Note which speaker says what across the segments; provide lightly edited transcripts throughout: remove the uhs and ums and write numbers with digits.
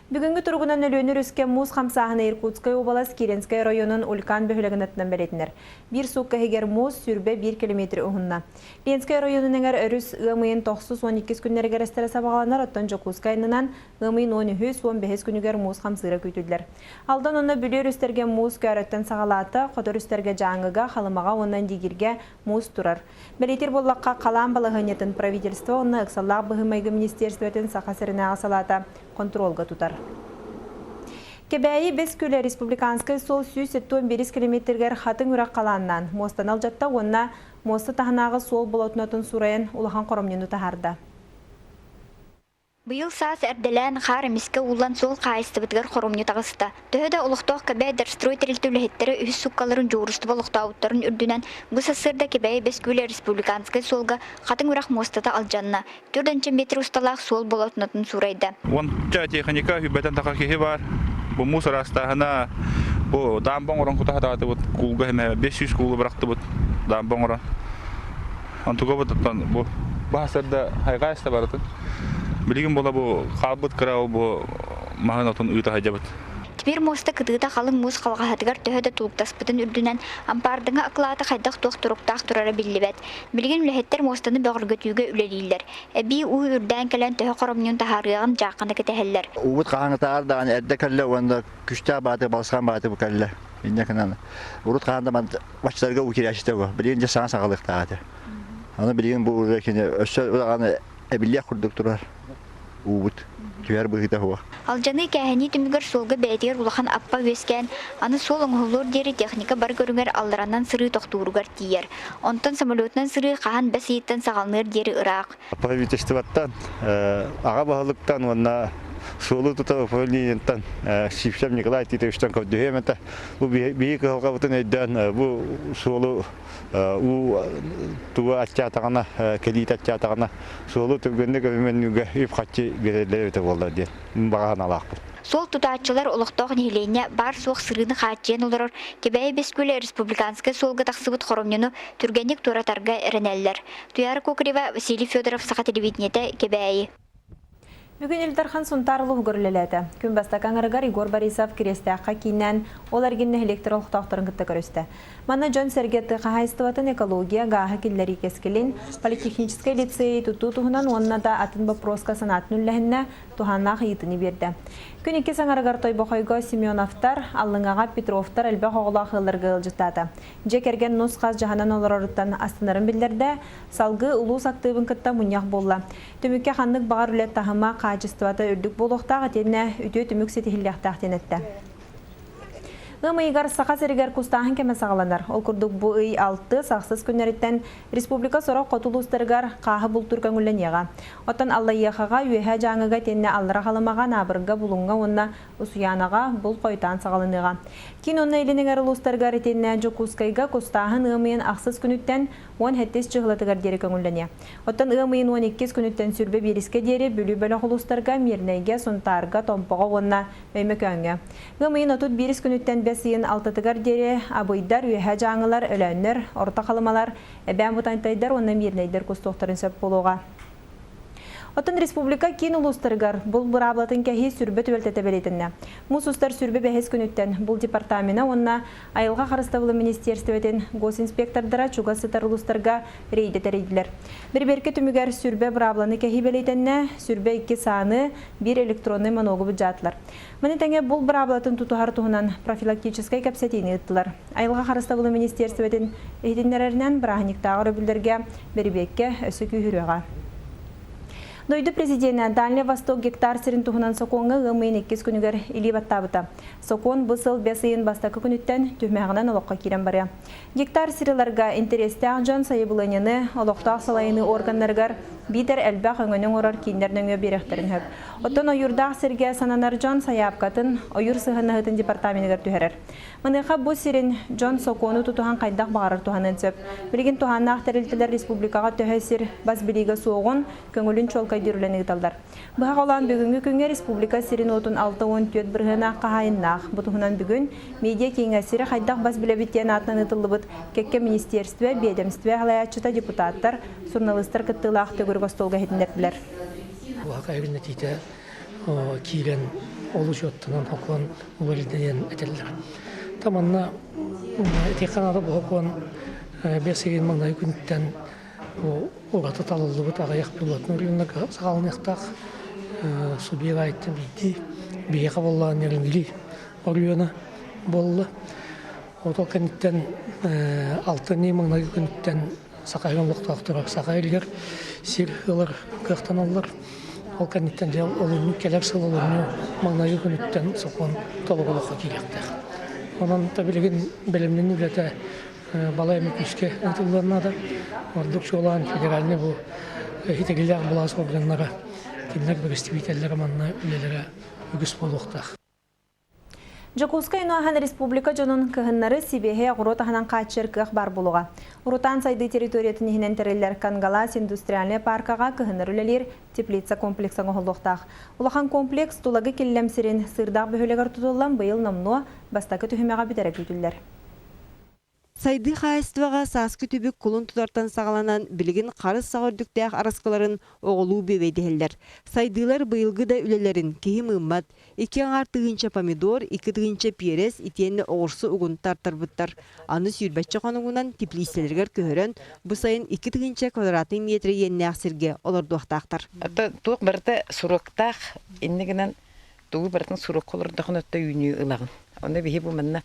Speaker 1: Бүгүҥҥү туругунан Өлүөнэ өрүскэ муус хамсааһына Иркутскай уобалас Киренскэй оройуонун Улькан бөһүөлэгин аттынан бэлиэтэнэр. Биир суукка иһигэр муус 21 километр уһунна. Ленскэй оройуонун эҥэр өрүс ыам ыйын тохсус уон иккис күннэригэр эстэрэ сабаҕаланар, оттон Дьокуускай аннынан ыам ыйын уон үһүс, уон бэһис күнүгэр муус хамсыыра күүтүллэр. Алдан уонна Бүлүү өрүстэргэ муус көөрөттөн саҕалаата, хоту өрүстэргэ Дьааҥыга, Халымаҕа уонна Индигиргэ муус турар. Бэлиэтиир буоллахха, халаан балаһыанньатын правительство уонна ыксаллаах быһыы-майгы министиэрстибэтин Саха сиринээҕи салаата хонтуруолга тутар. Кэбээйи Бэс Күлэ республиканскай суол 171 километригэр Хатыҥ үрэх халааннаан, муостаны алдьатта уонна муоста таһынааҕы суол болотунатын сурайан улахан хоромньуну таһаарда.
Speaker 2: Быйыл саас эрдэлээн хаар эмискэ ууллан суол хаһаайыстыбатыгар хоромньу таҕыста. Төһө да олохтоох Кэбээйи Дорстрой тэрилтэ үлэһиттэрэ үһүс сууккаларын дьуһуурустуба олохтообуттарын үрдүнэн, бу сарсыарда Кэбээйи Бэс Күөлэ республиканскай суолга Хатыҥ Үрэх муостата алдьанна, 4 метр усталаах суол болотунатын суурайда.
Speaker 3: Уонча техника хүбэтэн таха киһи бар. Бу муус ыраастааһына бу даамба оҥорон кута сатаатыбыт куулга эмэ 500 куулу бырахтыбыт даамба оҥорон. Онтуга бутуттан бу баһасарда хайҕаайста барытын. Билигин була бу хаалбыт кыра ол бу маһын отун ыыта сылдьабыт.
Speaker 2: Тимир муоста кытыыта халыҥ муус халҕаһатыгар төһө да тулуктаспытын үрдүнэн, ампаардыҥа акылаата хайдах-туох туруктаах турара биллибэт. Билигин үлэһиттэр муостаны бөҕөргөтүүгэ үлэлииллэр. Эбии уу үрдээн кэлэн төһө хоромньун таһаарыаҕын дьааххана кэтэһэллэр.
Speaker 4: Уубут хаһааҥҥытааҕар даҕаны эрдэ кэллэ уонна күстээх бааты балысхан бааты бу кэллэ. Инньэ гынан урут хаһан да баччаларга уу киирээччитэ буо. Билигин дьэ саҥа саҕалыахтаах этэ. Аны билигин бу уже кини өссө даҕаны эбиллиэх курдук турар уубут түһэр быһыыта суох.
Speaker 2: Алдьаныы кээһэнии түмүгэр суолга бэйэтигэр улахан аппа үөскээн, аны суол оҥоһуллуор диэри техника бары көрүҥэр алларанан сырыы тохтууругар тиийэр. Онтон самолетунан сырыы хаһан бэс ыйыттан саҕаланыар диэри ыраах.
Speaker 5: Правительствоттан, аҕа баһылыктан уонна суолу тутар управлениеттан Сивцев Николай Титовичтан көрдөһүөм этэ. Бу биһиги кыһалҕабытын өйдөөн бу суолу уу тугу аччаатаҕына, кэлиитэ аччаатаҕына суолу түргэнник өрөмүөннүүргэ үп-харчы биэрэллэр эбитэ буоллар диэн баҕа санаалаахпын.
Speaker 2: Суол тутааччылар олохтоох нэһилиэнньэ баар-суох сырыыны хааччыйан олорор Кэбээйи Бэс Күөлэ республиканскай суолга тахсыбыт хоромньуну түргэнник туоратарга эрэнэллэр. Туйаара Кокарева, Василий Федоров, Саха телевидениетэ, Кэбээйи.
Speaker 1: Бүгүн Ил Дархан Сунтаар улууһугар үлэлээтэ. Күн бастакы аҥарыгар Егор Борисов Кириэстээххэ кииннээн, ол эргин нэһилиэктэр олохтоохторун кытта көрүстэ. Манна дьон-сэргэ тыа хаһаайыстыбатын, экология, гааһы киллэрии кэскилин, политехническай лицейи тутуу туһунан уонна да атын боппуруоска санаатын үллэһиннэ, туһааннаах ыйытыыны биэрдэ. Күн иккис аҥарыгар Тойбохойго Семеновтар, Аллыҥаҕа Петровтар элбэх оҕолоох ыалларга ыалдьыттаата. Дьиэ кэргэн нус-хас дьаһанан олороруттан астынарын биллэрдэ, салгыы улуус актыыбын кытта мунньах буолла. Түмүккэ ханнык баҕар үлэ таһыма, хаачыстыбата үрдүк буолуохтаах итиэннэ үтүө түмүк ситиһиллиэхтээх диэн эттэ. Ыам ыйыгар Саха сиригэр кустааһын кэмэ саҕаланар. Ол курдук бу ый алтыс, ахсыс күннэриттэн республика сорох хоту улуустарыгар хааһы бултуур көҥүллэниэҕэ. Оттон Аллайыахаҕа, Үөһээ Дьааҥыга итиэннэ Аллара Халымаҕа, Наабырга, Булуҥҥа уонна Усуйаанаҕа бул хойутаан саҕаланыаҕа. Киин уонна Илин эҥэр улуустарыгар итиэннэ Дьокуускайга кустааһын ыам ыйын ахсыс күнүттэн уон сэттис чыһылатыгар диэри көҥүллэниэ. Оттон ыам ыйын уон иккис күнүттэн сүрбэ биэрискэ диэри Бүлүү бөлөх улуустарга, Мирнэйгэ, Сунтаарга, Томпоҕо уонна Өймөкөөҥҥө. Ыам ыйын отут биирис күнүттэн бэс ыйын алтатыгар диэри Абыйдар, Үөһээ Дьааҥылар, Өлөөннөр, Орто Халымалар, Эбээн Бытантайдар уонна Мирнэйдэр кустуохтарын сөп буолуоҕа. Оттон республика киин улуустарыгар бул быраабылатын кэһии сүрбэ түбэлтэтэ бэлиэтэннэ. Муус устар сүрбэ бэһис күнүттэн бул департамена уонна Айылҕа харыстабылын министиэрстибэтин госинспектордара чугас сытар улуустарга рейдэ тэрийдилэр. Бэрэбиэркэ түмүгэр сүрбэ быраабыланы кэһии бэлиэтэннэ, сүрбэ икки сааны, биир электроннай моногу быдьаатылар. Маны тэҥэ бул быраабылатын тутуһар туһунан профилактическай кэпсэтиини ыыттылар. Айылҕа харыстабылын министиэрстибэтин иһитиннэрэринэн, бырааһынньыктааҕы өрөбүллэргэ бэрэбиэркэ өссө күүһүрүөҕэ. Дойду президенэ Дальний Восток гектар сирин туһунан сокуоҥҥа ыам ыйын иккис күнүгэр илии баттаабыта. Сокуон бу сыл бэс ыйын бастакы күнүттэн түһүмэҕинэн олоххо киирэн барыа. Гектар сири ыларга интэриэстээх дьон сайабылыанньаны олохтоох салайыныы органнарыгар биитэр элбэх өҥөнү оҥорор кииннэр нөҥүө биэриэхтэрин сөп. Оттон ойуурдаах сиргэ сананар дьон сайаапкатын ойуур сыһыаннаһыытын департаменыгар түһэрэр. Маныаха бу сирин дьон сокуону тутуһан хайдах баҕарар туһаныан сөп. Билигин туһааннаах тэрилтэлэр республикаҕа төһө сир бас билиигэ суоҕун, көҥүлүн чуолкайдыыр үлэни ыыталлар. Быһа холоон бүгүҥҥү күҥҥэ республика сирин-уотун 64 бырыһыана хаһаайыннаах. Бу туһунан бүгүн медиа-кииҥҥэ сири хайдах бас билэбит диэн аатынан ыытыллыбыт кэккэ министиэрстибэ, биэдэмстибэ салайааччыта, депутаттар, суруналыыстар кыттыылаах төгүрүк остуолга иһитиннэрдилэр.
Speaker 6: Уһака этиитэ. киирэн ол учуоттанан сокуон уларыйда диэн этэллэр. Та манна ити Канада бу сокуон бэс ыйын маҥнайгы күнүттэн ураты талыллыбыт аҕыйах пилотный рынок саҕаланыахтаах субъект айыттан биирдии биһиэхэ буоллаҕын Нерюнгри оройуона буолла. Ол кэнниттэн алтынньы маҥнайгы күнүттэн Саха сирин олохтоохторо Саха сиригэр сир ылар кыахтаналлар. Ол кэнниттэн дьэ олунньу кэлэр сыл олунньу маҥнайгы күнүттэн сокуон толору олоххо киириэхтээх. Онон билигин бэлэмнэнии үлэтэ балай эмэ күүскэ ыытыллыан наада. Ордук чуолаан федеральнай бу итэҕэллээх былаас органнара кинилэр бэрэстэбиитэллэрэ манна үлэлэрэ үгүс буолуохтаах.
Speaker 1: Дьокуускай Нуохан республика дьонун кыһыннары сибиэһэй оҕуруот аһынан хааччыйар кыах баар буолуоҕа. Урутаан сайдыы территориятын иһинэн тэриллэр Кангалаас индустриальнай пааркаҕа кыһыннары үлэлиир теплица комплекса оҥоһуллуохтаах. Улахан комплекс Тулагы Киллэм сирин Сыырдаах бөһүөлэгэр тутуллан быйыл номнуо бастакы түһүмэҕэ бүтэрэ күүтүллэр.
Speaker 7: Сайдыы хаһаайыстыбаҕа сааскы түбүк кулун тутартан саҕаланан, билигин харыс саҕа үрдүктээх араскыларын оҕолуу бүөбэйдэһэллэр. Сайдыылар быйылгы да үлэлэрин киһи мыыммат. Икки аҥаар тыһыынча помидор, 2 тыһыынча пиэрэс итиэннэ оҕурсу угун тартарбыттар. Аны сүүрбэччэ хонугунан теплииссэлэригэр көһөрөн, бу сайын 2 тыһыынча квадратнай миэтэрэ иэннээх сиргэ олордуохтаахтар.
Speaker 8: Туох барыта суруктаах, инньэ гынан тугу барытын сурукка олордоххуна отто үүнүү ылаҕын. Онно биһи бу манна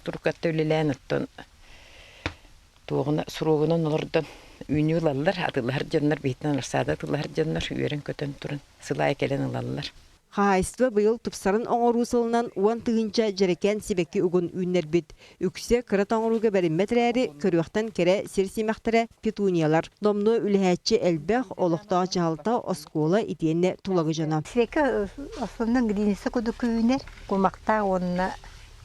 Speaker 8: туруккатта үлэлээн оттон туоҕуна суругунан олордон үүнүү ылаллар, атыылаһар дьоннор биһиттэн рассада атыылаһар дьоннор үөрэн-көтөн туран сылаай кэлэн ылаллар.
Speaker 7: Хаһаайыстыба быйыл тупсаран оҥоруу сылынан 10 тыһыынча дьэрэкээн сибэкки угун үүннэрбит. Үксэ кыра тоҥорууга бэриммэт эрээри, көрүөхтэн кэрэ сир симэхтэрэ петуниялар. Номнуо үлэһээччи элбэх, олохтоох дьаһалта, оскуола итиэннэ Тулагы дьоно.
Speaker 9: Сибэкки основном гринница курдук үүнэр, кумахтаах уонна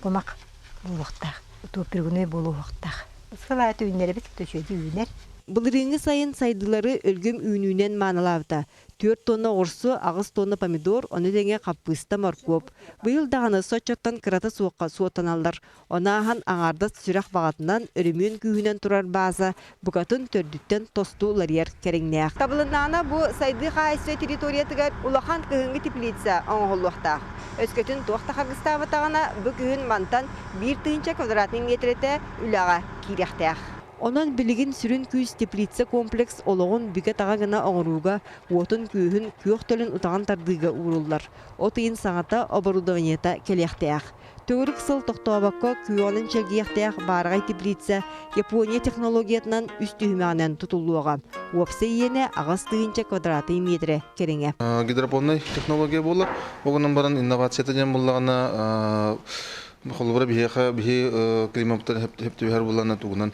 Speaker 9: кумах буолуохтаах, топпергуной буолуохтаах. Сыл аайы үүннэрэбит, үчүгэйдик үүнэр.
Speaker 7: Былырыыҥҥы сайын сайдыылары өлгөм үүнүүнэн маанылаабыта. 4 тонна оҕурсу, 8 тонна помидор, ону тэҥэ хаппыыста, моркуоп. Быйыл даҕаны соччоттон кырата суохха суоттаналлар. Ону ааһан аҥаардас сүрэх баҕатынан, өрөмүөн күүһүнэн турар бааза букатын төрдүттэн тосту уларыйар кэриҥнээх. Табылыннаҕына бу сайдыы хаһаайыстыба территориятыгар улахан кыһыҥҥы теплица оҥоһуллуохтаах. Өскөтүн туох да харгыстаабатаҕына, бу күһүн мантан 1 тыһыынча квадратный миэтэрэтэ үлэҕэ киириэхтээх. Онон билигин сүрүн күүс теплица комплекс олоҕун бигэ-таҕа гына оҥорууга, уотун-күүһүн, күөх төлөн утаҕын тардыыга ууруллар. От ыйын саҥата оборудованиета кэлиэхтээх. Төгүрүк сыл тохтообокко күөҕүнэн чэлгийэхтээх баараҕай теплица Япония технологиятынан үс түһүмэҕинэн тутуллуоҕа. Уопсай иэнэ 8000 квадратный миэтэрэ кэриҥэ.
Speaker 10: Гидропоннай технология буолар. Ол гынан баран инновацията диэн буоллаҕына холобура биһиэхэ биһи климаттан хөп буллана тугунан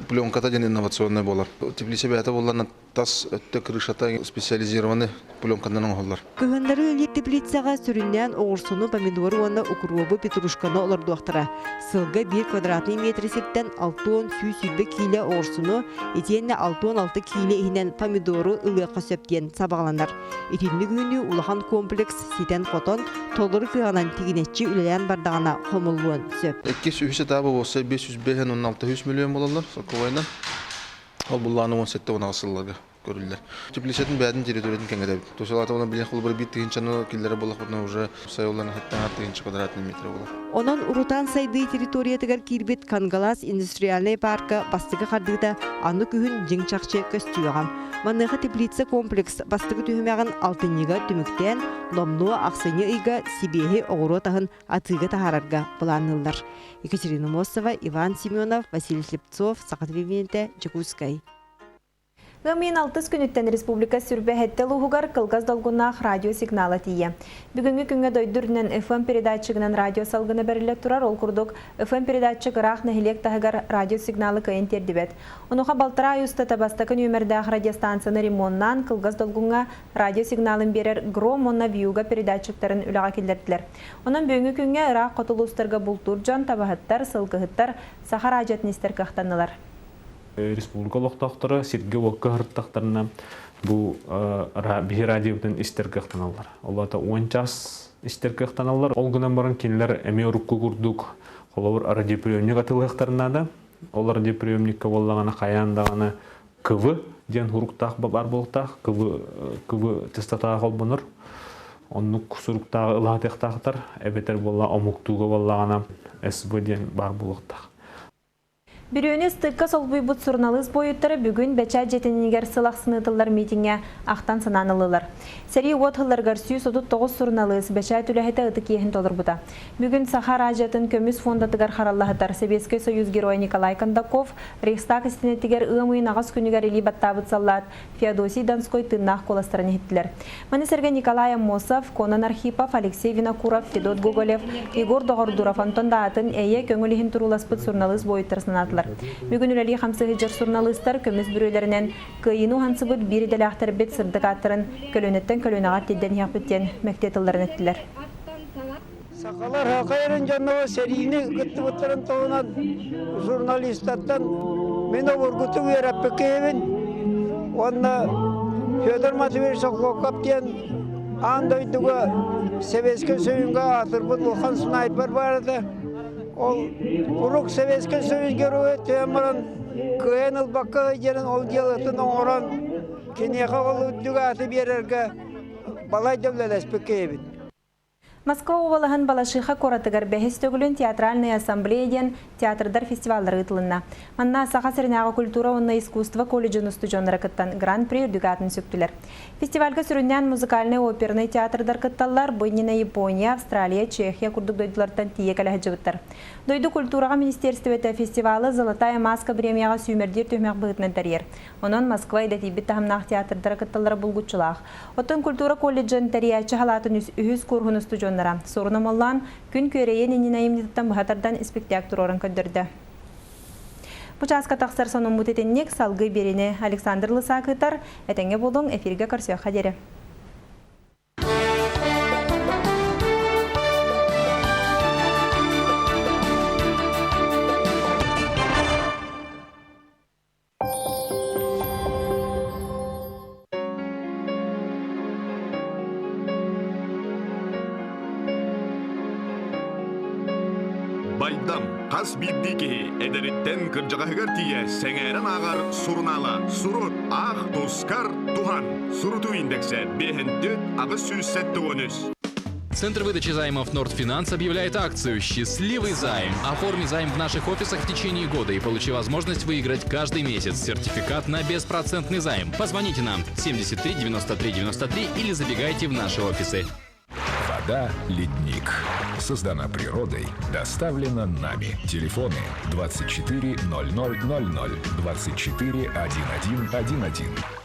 Speaker 10: пленката диэн инновационный буолар. Теплица бэйэтэ буоллана тас өттө крышата специализированный пленканан оҥоһуллар.
Speaker 7: Кыһыннары ыльыр теплицаҕа сүрүннээн оҕурсуну, помидору уонна укуруобу, петрушканы олордуохтара. Сылга 1 квадратный метр сиртэн 60 120 киилэ оҕурсуну, итиэннэ 66 киилэ иһинэн помидору ылыахха сөп диэн сабаҕаланар. Итинник үүнүү улахан комплекс ситэн-хотон, толору кыаҕынан тигинэччи үлэлээн бардаҕына хомуллуон сөп.
Speaker 10: Иккис, үһүс этабы болса 505 16 миллион болалар сокковайынан. Ол буллааны 17-18 сылларга көрүллэр. Теплицатын бэйэтин территориятын кэҥэтэбит. Тусалата уна билен холбор 1 тыһыынчаны киллэрэ буоллахпытына уже сайыллан 7 тыһыынча квадратный метр болар.
Speaker 7: Онон урутаан сайдыы территориятыгар киирбит Кангалас индустриальнай парка бастакы хардыыта аны күһүн дьиҥ чахчы көстүөҕэ. Маныаха теплица комплекс бастакы түһүмэҕин алтынньыга түмүктээн, номнуо ахсынньы ыйга сибиэһи оҕуруот аһын атыыга таһаарарга былаанныыллар. Екатерина Мосова, Иван Семенов, Василий Слепцов, Саха телевидениетэ, Дьокуускай.
Speaker 1: Ыам ыйын алтыс күнүттэн республика 27 улууһугар кылгас долгуннаах радио сигнала тиийэ. Бүгүҥҥү күҥҥэ дойду үрдүнэн FM передатчигынан радио салгына бэриллэ турар, ол курдук FM передатчик ыраах нэһилиэк таһыгар радио сигналы кыайан тиэрдибэт. Онуоха балтараа ай устата бастакы нүөмэрдээх радиостанцияны ремоннаан кылгас долгуҥҥа радио сигналын биэрэр Гром уонна Вьюга передатчиктарын үлэҕэ киллэрдилэр. Онон бүгүҥҥү күҥҥэ ыраах хоту улуустарга бултуур дьон, табаһыттар, сылгыһыттар саха радиотын истэр кыахтаннылар.
Speaker 11: Республика олохтоохторо сиргэ-уокка сырыттахтарына бу биһи радиобытын истэр кыахтаналлар. Ол аата 10 час истэр кыахтаналлар. Ол гынан баран кинилэр эмиэ урукку курдук холобур радиоприемник атыылыахтарын наада. Ол радиоприемникка буоллаҕына хайаан даҕаны КВ диэн хуруктаах бар буолуохтаах. КВ КВ частотаҕа холбонор. Оннук суруктааҕы ылаатыахтаахтар, эбэтэр буолла омуктууга буоллаҕына СВ диэн баар буолуохтаах.
Speaker 1: Бүрүөнү ыстыыкка солбуйбут суруналыыс буойуттара бүгүн Бэчээт дьиэтин иннигэр сыл ахсын ыытыллар миитиҥҥэ ахтан-санаан ыллылар. Сэрии уот сылларыгар 139 суруналыыс, бэчээт үлэһитэ ытык иэһин толорбута. Бүгүн Саха араадьыйатын көмүс фондатыгар харалла сытар Сэбиэскэй Союз Геройа Николай Кондаков, Рейхстаг истиэнэтигэр ыам ыйын аҕыс күнүгэр илии баттаабыт саллаат Феодосий Донской тыыннаах куоластарын иһиттилэр. Маны сэргэ Николай Аммосов, Конон Архипов, Алексей Винокуров, Федот Гоголев, Егор Доҕордуров, Антон Даатын эйэ көҥүл иһин турууласпыт суруналыыс буойуттар санаатылар. Бүгүн үлэлии хамсыы сылдьар суруналыыстар көмүс бүрүөлэринэн кыайыыны уһансыбыт биир идэлээхтэрбит сырдык ааттарын көлүөнэттэн көлүөнэҕэ тиэрдэн иһиэхпит диэн мэктиэ тылларын эттилэр.
Speaker 12: Сахалар хахайрын дьонноро сэриини кыттыбыттарын туһунан журналистартан мин обургутук үөрэппит киһибин уонна Федор Матвеевич Охлопков диэн аан дойдуга Советскай Союзга аатырбыт улахан снайпер баар этэ. Ол урук Советскай Союз геройа түһэн баран кыайан ылбакка сылдьарын ол дьыалатын оҥорон киниэхэ ол үрдүк ааты биэрэргэ балайда үлэлэспит киһибит.
Speaker 1: Москва уобалаһын Балашиха куоратыгар бэһис төгүлүн Театральная ассамблея диэн театрдар фестиваллара ыытылынна. Манна Саха сиринээҕи культура уонна искусство колледжын устудьуоннара кыттан Гран-при үрдүк аатын сүктүлэр. Фестивальга сүрүннээн музыкальнай опернай театрдар кытталлар, бу иннинэ Япония, Австралия, Чехия курдук дойдулартан тиийэ кэлэ сылдьыбыттар. Дойду культураҕа министиэристибэтэ фестивалы «Золотая маска» бириэмийэҕэ сүүмэрдиир түһүмэх быһыытынан тэрийэр. Онон Москва идэтийбит таһымнаах театрдара кытталлара булгуччулаах. Оттон культура колледжын тэрийээччи халаатын үһүс куурһун устудьуоннара Суорун Омоллоон күн күөрэйиэн иннинэ айымньытыттан быһа тардан испиктээк туруоран көрдөрдө. Бу чааска тахсар сонуммут итинник, салгыы биэриини Александр Лысак ыытар. Этэҥҥэ буолуҥ, эфиргэ көрсүөххэ диэри.
Speaker 13: Байдам хас биирдии киһи эдэриттэн кырдьаҕаһыгар тиийэ сэҥээрэн ааҕар сурунаала Сурут аах тускар туһан сурутуу индексэ биэһинти 873.
Speaker 14: Центр выдачи займов «Нордфинанс» объявляет акцию «Счастливый займ». Оформи займ в наших офисах в течение года и получи возможность выиграть каждый месяц сертификат на беспроцентный займ. Позвоните нам 73 93 93 или забегайте в наши офисы.
Speaker 15: Вода «Ледник». Создана природой, доставлена нами. Телефоны 24 00 00 24 11 11.